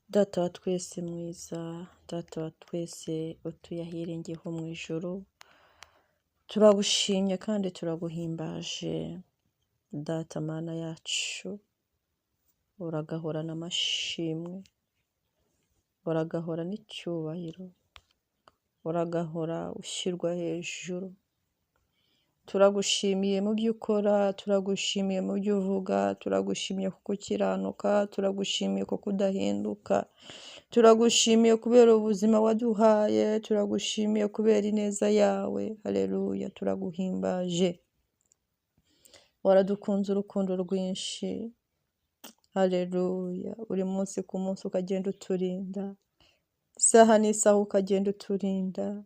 Data wa twese mwiza, Data wa twese utuye ahirengeye ho mu ijuru, turagushimye kandi turaguhimbaje. Data Mana yacu, uragahorana amashimwe, uragahora n'icyubahiro, uragahora ushyirwa hejuru. Turagushimiye mu byo ukora, turagushimiye mu byo uvuga, turagushimiye kuko ukiranuka, turagushimiye kuko udahinduka, turagushimiye kubera ubuzima waduhaye, turagushimiye kubera ineza yawe. Haleluya, turaguhimbaje. Waradukunze urukundo rwinshi. Haleluya, buri munsi ku munsi ukagenda uturinda, isaha n'isaha ukagenda uturinda.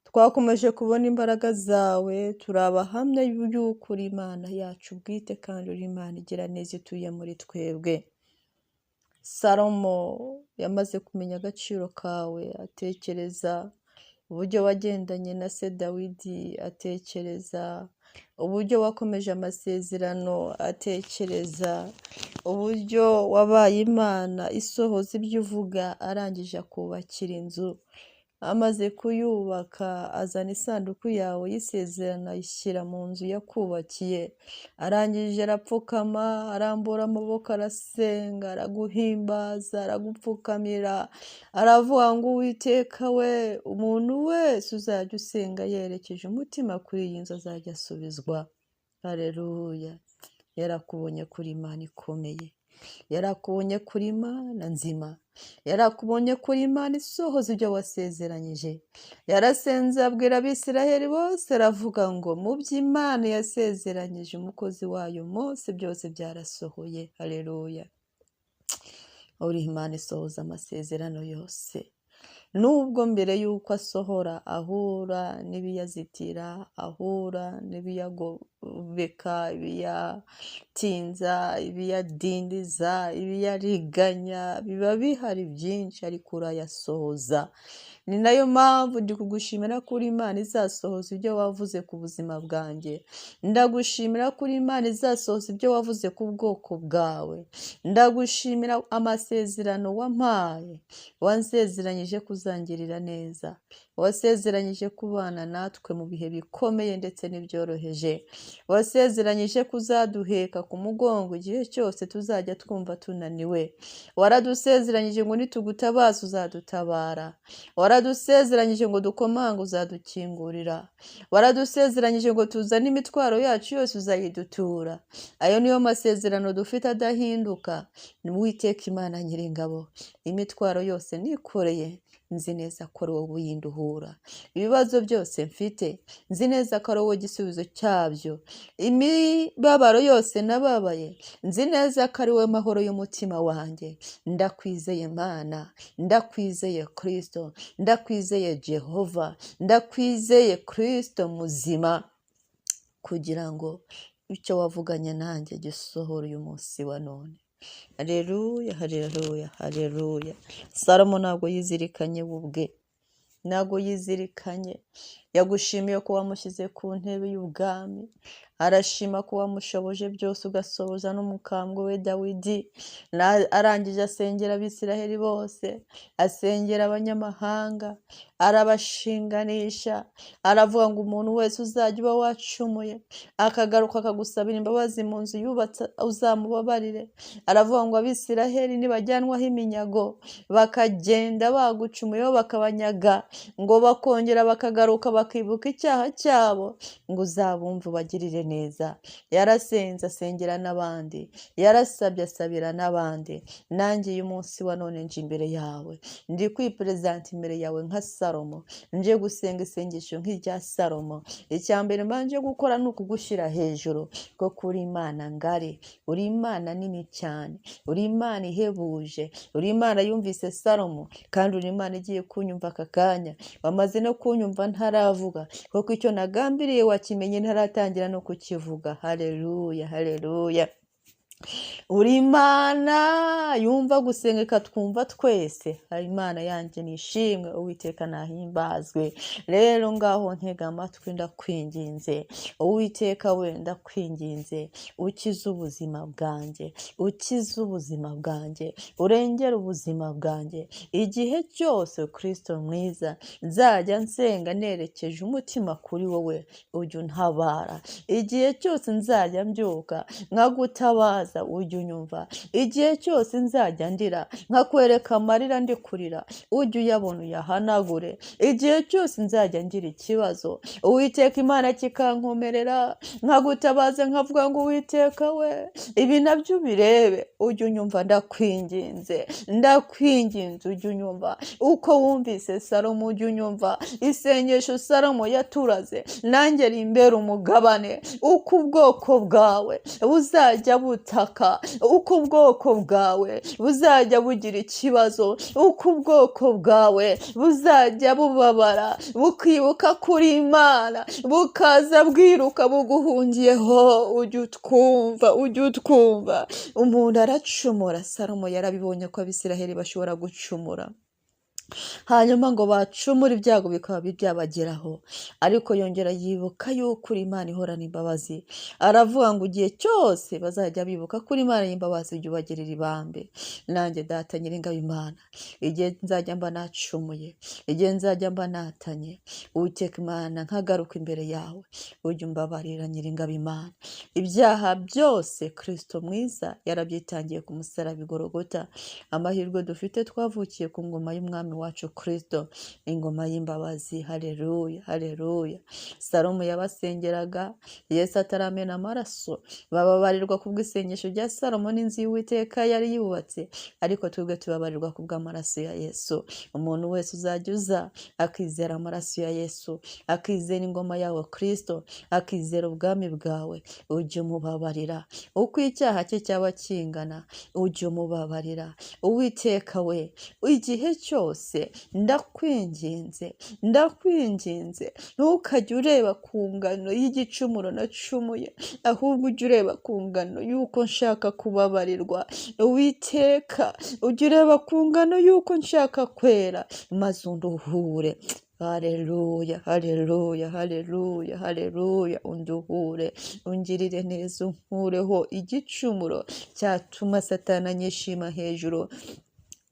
Twakomeje kubona imbaraga zawe, turi abahamya y'uko uri Imana yacu bwite kandi uri Imana igira neza ituye muri twebwe. Salomo yamaze kumenya agaciro kawe, atekereza uburyo wagendanye na se Dawidi, atekereza uburyo wakomeje amasezerano, atekereza uburyo wabaye Imana isohoza ibyo uvuga, arangije akubakira inzu. Amaze kuyubaka azana isanduku yawe y'isezerano ayishyira mu nzu yakubakiye. Arangije arapfukama, arambura amaboko, arasenga, araguhimbaza, aragupfukamira, aravuga ngo Uwiteka we, umuntu wese uzajya usenga yerekeje umutima kuri iyi nzu azajya asubizwa. Haleluya. Yarakubonye kuri Imana ikomeye, yarakubonye kuri Imana nzima, yarakubonye kuri Imana isohoza ibyo wasezeranyije. Yarasenze abwira Abisiraheli bose, aravuga ngo mu byo Imana yasezeranyije umukozi wayo Mose byose byarasohoye. Haleluya. Uri Imana isohoza amasezerano yose. Nubwo mbere y'uko asohora ahura n'ibiyazitira, ahura n'ibiyagobeka, ibiyatinza, ibiyadindiza, ibiyariganya, biba bihari byinshi, ariko urayasohoza. Ni nayo mpamvu ndi kugushimira ko uri Imana izasohoza ibyo wavuze ku buzima bwanjye. Ndagushimira ko uri Imana izasohoza ibyo wavuze ku bwoko bwawe. Ndagushimira amasezerano wampaye, wansezeranyije kuzangirira neza, wasezeranyije kubana natwe mu bihe bikomeye ndetse n'ibyoroheje, wasezeranyije kuzaduheka ku mugongo igihe cyose tuzajya twumva tunaniwe, waradusezeranyije ngo nitugutabaza uzadutabara, waradusezeranyije ngo dukomange uzadukingurira, waradusezeranyije ngo tuzane imitwaro yacu yose uzayidutura. Ayo niyo masezerano dufite adahinduka. Ni Uwiteka Imana Nyiringabo, imitwaro yose nikoreye nzi neza ko ari wowe uyinduhura. Ibibazo byose mfite nzi neza ko ari wowe igisubizo cyabyo. Imibabaro yose nababaye nzi neza ko ari wowe mahoro y'umutima wanjye. Ndakwizeye Mana, ndakwizeye Kristo, ndakwizeye Jehova, ndakwizeye Kristo muzima, kugira ngo icyo wavuganye nanjye gisohore uyu munsi wa none. Haleluya, haleluya, haleluya. Salomo ntabwo yizirikanye we ubwe, ntabwo yizirikanye. Yagushimiye ko wamushyize ku ntebe y'ubwami, arashima ko wamushoboje byose ugasohoza n'umukambwe we Dawidi. Arangije asengera Abisiraheli bose, asengera abanyamahanga, arabashinganisha, aravuga ngo umuntu wese uzajya uba wacumuye akagaruka akagusabira imbabazi mu nzu yubatse uzamubabarire. Aravuga ngo Abisiraheli nibajyanwaho iminyago bakagenda bagucumuyeho bakabanyaga, ngo bakongera bakagaruka bakibuka icyaha cyabo, ngo uzabumve ubagirire neza. Yarasenze asengera n'abandi, yarasabye asabira n'abandi. Nanjye uyu munsi wa none nje imbere yawe, ndi kwiperezanta imbere yawe nka Salomo, nje gusenga isengesho nk'irya Salomo. Icya mbere mbanje gukora ni ukugushyira hejuru, kuko uri Imana ngari, uri Imana nini cyane, uri Imana ihebuje, uri Imana yumvise Salomo, kandi uri Imana igiye kunyumva aka kanya. Wamaze no kunyumva ntaravuga, kuko icyo nagambiriye wakimenye ntaratangira no kukivuga. Haleluya, haleluya. Uri Imana yumva gusenga ikatwumva twese. Imana yanjye nishimwe, Uwiteka nahimbazwe. Rero ngaho ntega amatwi, ndakwinginze Uwiteka we, ndakwinginze ukize ubuzima bwanjye, ukize ubuzima bwanjye, urengere ubuzima bwanjye. Igihe cyose Kristo mwiza nzajya nsenga nerekeje umutima kuri wowe, ujye untabara. Igihe cyose nzajya mbyuka nkagutabaza, ujye unyumva. Igihe cyose nzajya ndira nkakwereka amarira ndi kurira, ujye uyabona uyahanagure. Igihe cyose nzajya ngira ikibazo Uwiteka Imana kikankomerera, nkagutabaza nkavuga ngo Uwiteka we, ibi nabyo ubirebe, ujye unyumva. Ndakwinginze, ndakwinginze ujye unyumva. Uko wumvise Salomo ujye unyumva. Isengesho Salomo yaturaze nanjye rimbera umugabane. Uko ubwoko bwawe buzajya butaka, uko ubwoko bwawe buzajya bugira ikibazo, uko ubwoko bwawe buzajya bubabara, bukibuka kuri Imana, bukaza bwiruka buguhungiyeho, ujye utwumva, ujye utwumva. Umuntu aracumura. Salomo yarabibonye ko Abisiraheli bashobora gucumura, hanyuma ngo bacumure ibyago bikaba byabageraho, ariko yongera yibuka yuko uri Imana ihorana imbabazi. Aravuga ngo igihe cyose bazajya bibuka ko uri Imana y'imbabazi, ujye ubagirira ibambe. Nanjye Data Nyiringabo Imana, igihe nzajya mba nacumuye, igihe nzajya mba natanye, Uwiteka Imana, nkagaruka imbere yawe, ujye umbabarira Nyiringabo Imana. Ibyaha byose Kristo mwiza yarabyitangiye ku musaraba i Golgotha. Amahirwe dufite, twavukiye ku ngoma y'umwami wacu Kristo, ingoma y'imbabazi. Haleluya, haleluya. Salomo yabasengeraga Yesu ataramena amaraso, bababarirwa kubw'isengesho rya Salomo n'inzu y'Uwiteka yari yubatse, ariko twebwe tubabarirwa kubw'amaraso ya Yesu. Umuntu wese uzajya uza akizera amaraso ya Yesu, akizera ingoma yawe Kristo, akizera ubwami bwawe, ujye umubabarira. Uko icyaha cye cyaba kingana, ujye umubabarira. Uwiteka we, igihe cyose ndakwinginze, ndakwinginze, ntukajye ureba ku ngano y'igicumuro nacumuye, ahubwo ujye ureba ku ngano y'uko nshaka kubabarirwa. Uwiteka, ujye ureba ku ngano y'uko nshaka kwera, maze unduhure. Haleluya, haleluya, haleluya, haleluya. Unduhure, ungirire neza, unkureho igicumuro cyatuma Satani anyishima hejuru.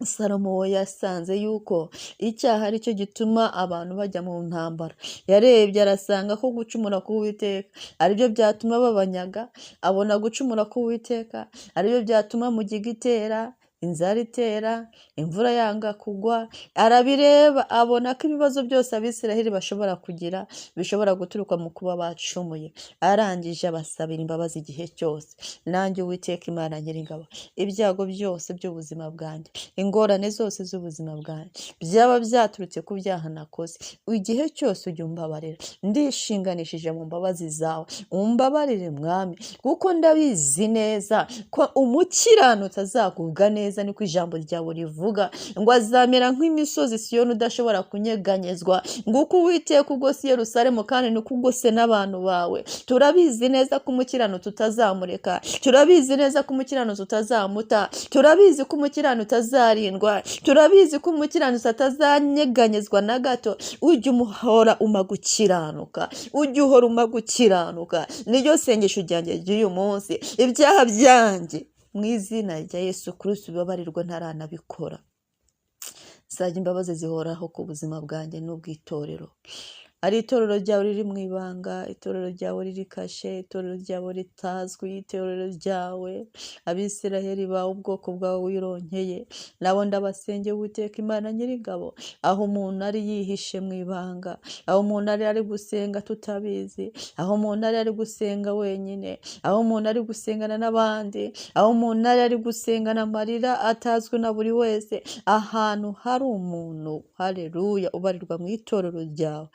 Salomo we yasanze yuko icyaha ari cyo gituma abantu bajya mu ntambara. Yarebye arasanga ko gucumura k'Uwiteka aribyo byatuma babanyaga, abona gucumura k'Uwiteka aribyo byatuma mugiga itera, inzara itera, imvura yanga kugwa. Arabireba abona ko ibibazo byose Abisiraheli bashobora kugira bishobora guturuka mu kuba bacumuye. Arangije abasabira imbabazi igihe cyose. Nanjye Uwiteka Imana Nyiringabo, ibyago byose by'ubuzima bwanjye, ingorane zose z'ubuzima bwanjye, byaba byaturutse ku byaha nakoze, igihe cyose ujya umbabarira. Ndishinganishije mu mbabazi zawe, umbabarire Mwami, kuko ndabizi neza ko umukiranutsi azagubwa neza, niko ijambo ryawe rivuga, ngo azamera nk'imisozi Siyoni udashobora kunyeganyezwa. Nguko Uwiteka ugose Yerusalemu, kandi niko ugose n'abantu bawe. Turabizi neza ko umukiranutsi utazamureka, turabizi neza ko umukiranutsi utazamuta, turabizi ko umukiranutsi azarindwa, turabizi ko umukiranutsi atazanyeganyezwa na gato. Ujye umuhora uma gukiranuka, ujye uhora uma gukiranuka. Niryo sengesho ryanjye ry'uyu munsi. Ibyaha byanjye mu izina rya Yesu Kristo bibabarirwa ntaranabikora. Zajya imbabazi zihoraho ku buzima bwanjye n'ubw'itorero. Ari itorero ryawe riri mu ibanga, itorero ryawe riri kashe, itorero ryawe ritazwi, itorero ryawe Abisiraheli bawe, ubwoko bwawe wironkeye, nabo ndabasengeye Uwiteka Imana Nyiringabo. Aho umuntu ari yihishe mu ibanga, aho umuntu ari gusenga tutabizi, aho umuntu ari gusenga wenyine, aho umuntu ari gusengana n'abandi, aho umuntu ari gusengana amarira atazwi na buri wese, ahantu hari umuntu, haleluya, ubarirwa mu itorero ryawe,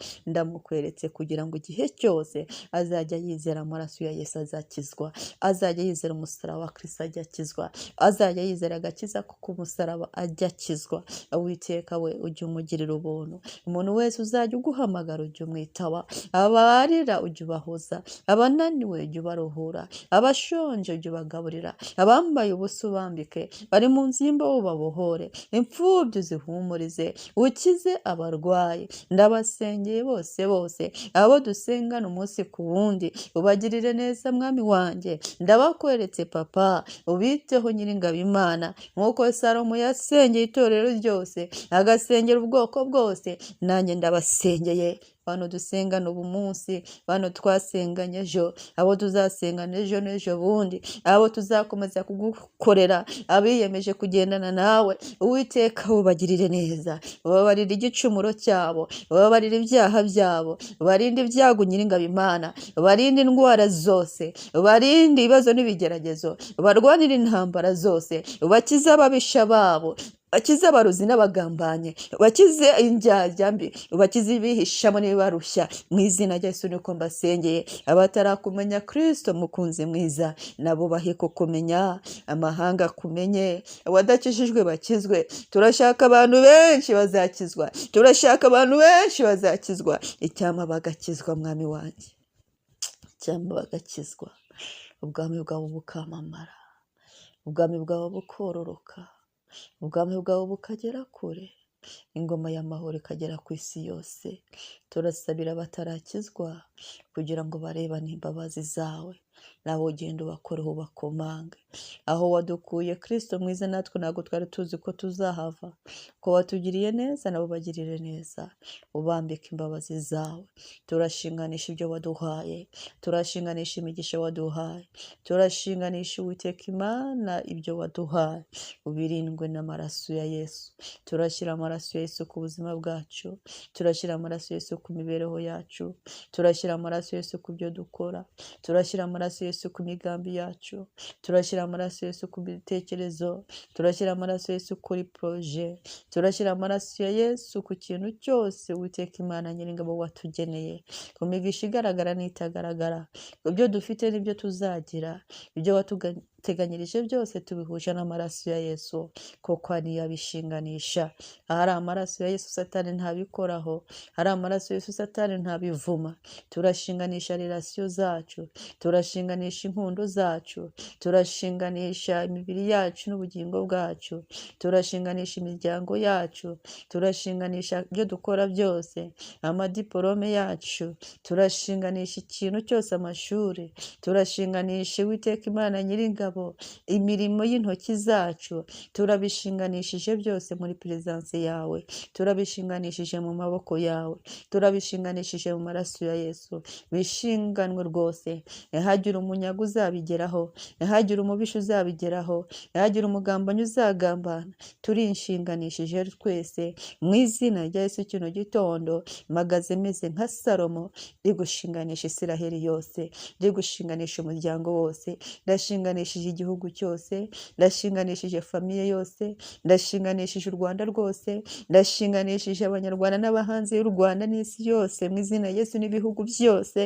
Ndamukweretse kugira ngo igihe cyose azajya yizera amaraso ya Yesu azakizwa, azajya yizera umusaraba wa Kristo ajya akizwa, azajya yizera agakiza ko ku musaraba ajya akizwa. Uwiteka we, ujye umugirira ubuntu. Umuntu wese uzajya uguhamagara ujye umwitaba, abarira ujye ubahoza, abananiwe ujye ubaruhura, abashonje ujye ubagaburira, abambaye ubusa ubambike, bari mu nzu y'imbohe ubabohore, imfubyi uzihumurize, ukize abarwayi. Ndabasengeye bose bose, abo dusengana umunsi ku wundi, ubagirire neza mwami wanjye. Ndabakweretse papa, ubiteho Nyiringabo Imana, nk'uko Salomo yasengeye itorero ryose, agasengera ubwoko bwose, nanjye ndabasengeye. Bano dusengana ubu munsi, bano twasenganye ejo, abo tuzasengana ejo n'ejo bundi, abo tuzakomeza kugukorera, abiyemeje kugendana nawe, Uwiteka ubagirire neza, ubabarire igicumuro cyabo, ubabarire ibyaha byabo, ubarinde ibyago Nyiringabo Imana, ubarinde indwara zose, ubarinde ibibazo n'ibigeragezo, ubarwanire intambara zose, ubakize ababisha babo, bakize abarozi n'abagambanyi, bakize indyarya mbi, bakize ibihishamo n'ibibarushya. Mu izina rya Yesu niko mbasengeye. Abatarakumenya Kristo mukunzi mwiza, nabo bahe kukumenya, amahanga akumenye, abadakijijwe bakizwe. Turashaka abantu benshi bazakizwa, turashaka abantu benshi bazakizwa. Icyampa bagakizwa mwami wanjye, icyampa bagakizwa, ubwami bwabo bukamamara, ubwami bwabo bukororoka, ubwami bwawe bukagera kure, ingoma y'amahoro ikagera ku isi yose. Turasabira abatarakizwa kugira ngo barebane imbabazi zawe, nawe ugenda ubakoreho ubakomange. Aho wadukuye Kristo mwiza, natwe ntabwo twari tuzi ko tuzahava. Ko watugiriye neza, nabo bagirire neza, ubambike imbabazi zawe. Turashinganisha ibyo waduhaye, turashinganisha imigisha waduhaye, turashinganisha Uwiteka Imana ibyo waduhaye, ubirindwe n'amaraso ya Yesu. Turashyira amaraso ya Yesu ku buzima bwacu, turashyira amaraso ya Yesu ku mibereho yacu, turashyira amaraso ya Yesu ku byo dukora, turashyira amaraso ya Yesu ku migambi yacu, turashyira amaraso ya Yesu ku bitekerezo, turashyira amaraso ya Yesu kuri poroje, turashyira amaraso ya Yesu ku kintu cyose Uwiteka Imana Nyiringabo watugeneye, ku migisha igaragara n'itagaragara, ku byo dufite n'ibyo tuzagira, ibyo watuteganyirije byose tubihuje n'amaraso ya Yesu, kuko ariyo abishinganisha. Ahari amaraso ya Yesu Satani ntabikoraho, ahari amaraso ya Yesu Satani ntabivuma. Turashinganisha relasiyo zacu, turashinganisha inkundo zacu, turashinganisha imibiri yacu n'ubugingo bwacu, turashinganisha imiryango yacu, turashinganisha ibyo dukora byose, amadiporome yacu, turashinganisha ikintu cyose, amashuri, turashinganisha Uwiteka Imana Nyiringabo, imirimo y'intoki zacu, turabishinganishije byose muri perezidansi yawe, turabishinganishije mu maboko yawe, turabishinganishije mu maraso ya Yesu. Bishinganwe rwose, ntihagire umunyago uzabigeraho, ntihagire umubisha uzabigeraho, ntihagire umugambanyi uzagambana. Turishinganishije twese mu izina rya Yesu. Kino gitondo mpagaze meze nka Salomo, ndi gushinganisha Isiraheli yose, ndi gushinganisha umuryango wose, ndashinganishije igihugu cyose, ndashinganishije famiye yose, ndashinganishije u Rwanda rwose, ndashinganishije abanyarwanda n'abahanzi y'u Rwanda n'isi yose mu izina rya Yesu n'ibihugu byose.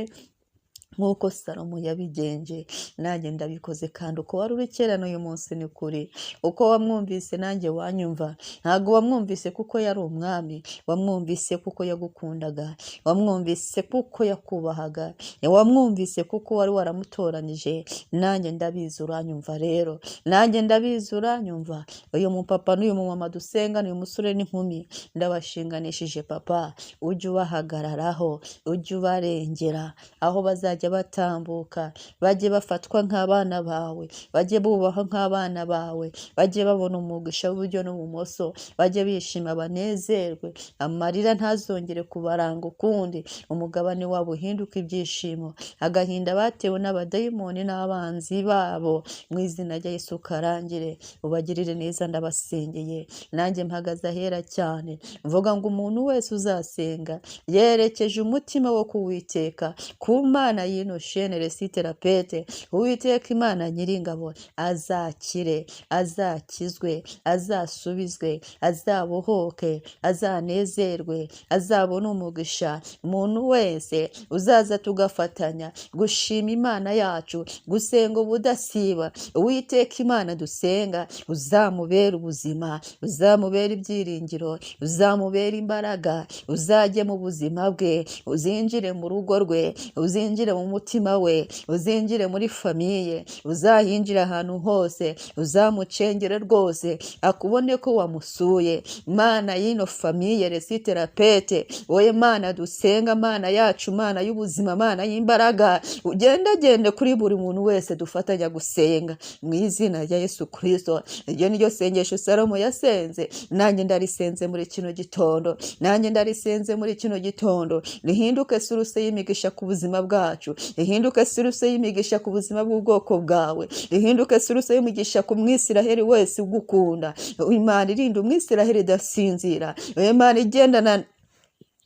Nk'uko Salomo yabigenje, nanjye ndabikoze, kandi uko wari uri kera n'uyu munsi ni kuri. Uko wamwumvise nanjye wanyumva. Ntabwo wamwumvise kuko yari umwami, wamwumvise kuko yagukundaga, wamwumvise kuko yakubahaga, wamwumvise kuko wari waramutoranije. Nanjye ndabizi uranyumva rero, nanjye ndabizi uranyumva. Uyu mupapa n'uyu mumama dusenga, n'uyu musore n'inkumi, ndabashinganishije papa, ujye ubahagararaho, ujye ubarengera aho bazajya batambuka, bajye bafatwa nk'abana bawe, bajye bubahwa nk'abana bawe, bajye babona umugisha w'iburyo n'ubumoso, bajye bishima banezerwe, amarira ntazongere kubaranga ukundi, umugabane wabo uhinduke ibyishimo, agahinda batewe n'abadayimoni n'abanzi babo, mu izina rya Yesu karangire, ubagirire neza. Ndabasengeye, nanjye mpagaze ahera cyane, mvuga ngo umuntu wese uzasenga yerekeje umutima wo kuwiteka ku Mana y'ino shene Resiterapete, Uwiteka Imana Nyiringabo azakire, azakizwe, azasubizwe, azabohoke, azanezerwe, azabone umugisha. Umuntu wese uzaza tugafatanya gushima Imana yacu, gusenga ubudasiba, Uwiteka Imana dusenga uzamubera ubuzima, uzamubera ibyiringiro, uzamubera imbaraga, uzajye mu buzima bwe, uzinjire mu rugo rwe, uzinjire mu mutima we, uzinjire muri famiye, uzahinjire ahantu hose, uzamucengere rwose, akubone ko wamusuye. Mana y'ino famiye Resiterapete, wowe Mana dusenga, Mana yacu, Mana y'ubuzima, Mana y'imbaraga, ugendagende kuri buri muntu wese dufatanya gusenga mu izina rya Yesu Kristo. Iryo ni ryo sengesho Salomo yasenze, nanjye ndarisenze muri kino gitondo, nanjye ndarisenze muri kino gitondo. Rihinduke suruse y'imigisha ku buzima bwacu, rihinduke suruse y'imigisha ku buzima bw'ubwoko bwawe, rihinduke suruse y'imigisha ku Mwisiraheli wese ugukunda. Imana irinda Umwisiraheli idasinzira, Imana igendana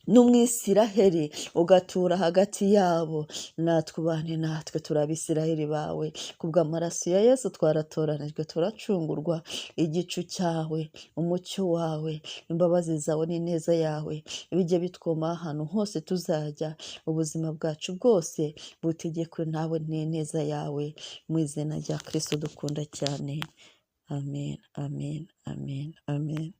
n'Umwisiraheli ugatura hagati yabo, natwe ubane natwe, turi Abisiraheli bawe. Kubw'amaraso ya Yesu twaratoranijwe, turacungurwa. Igicu cyawe, umucyo wawe, imbabazi zawe n'ineza yawe bijye bitwoma ahantu hose tuzajya. Ubuzima bwacu bwose butegekwe nawe n'ineza yawe, mu izina rya Kristo dukunda cyane. Amen, amen, amen, amen.